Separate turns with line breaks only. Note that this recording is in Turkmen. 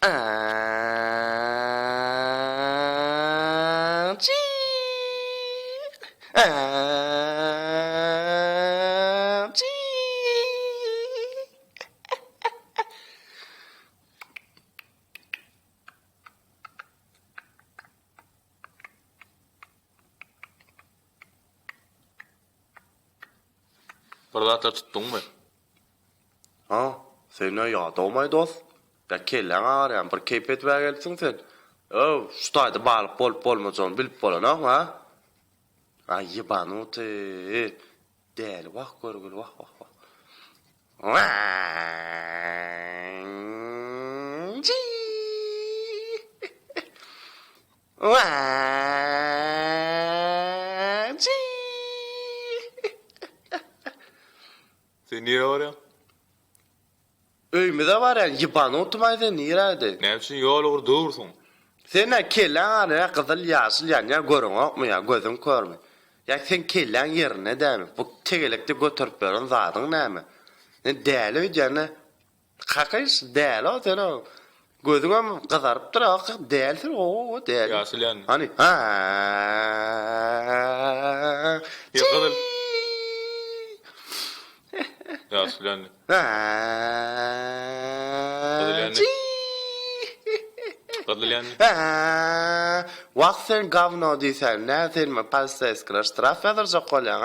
Bir zatlar tutduňmy?
Ha, sen-ä ýadawmaý dost. Ýa kelläň agyrýamy, bir keýp edibä gelipsiň sen. Öw, şu taýda balyk bolup-bolmajagyny bilip bolanokmy, a? Aý, ýebanuty. Däli wah görgüli wah wah wah.
Sen nirä barýaň?
Öýümize barýan ýebanutymaý sen nirädi?
Näme üçin ýol ugry dursuň?
Sen-ä kelläň araya gyzyl ýaşyl ýanýar göreňokmy ýa gözüň körmi? Ýa seň kelläň ýerinde dämi? Bu tegelekde göterip ýören zadyň näme? Sen däli öýdýän-ä. Kakyş däli o sen o. Gözüňem gyzarypdyr a däli sen o däli.
Ýaşyl ýandy.
Hany ha.
Ýa gyzyl. Ýaşyl ýandy. Gyzyl ýandy. Gyzyl ýandy.
Wah sen gawno diýsän nä sen poliseýskilere ştraf ýazdyrjak bolýaň a?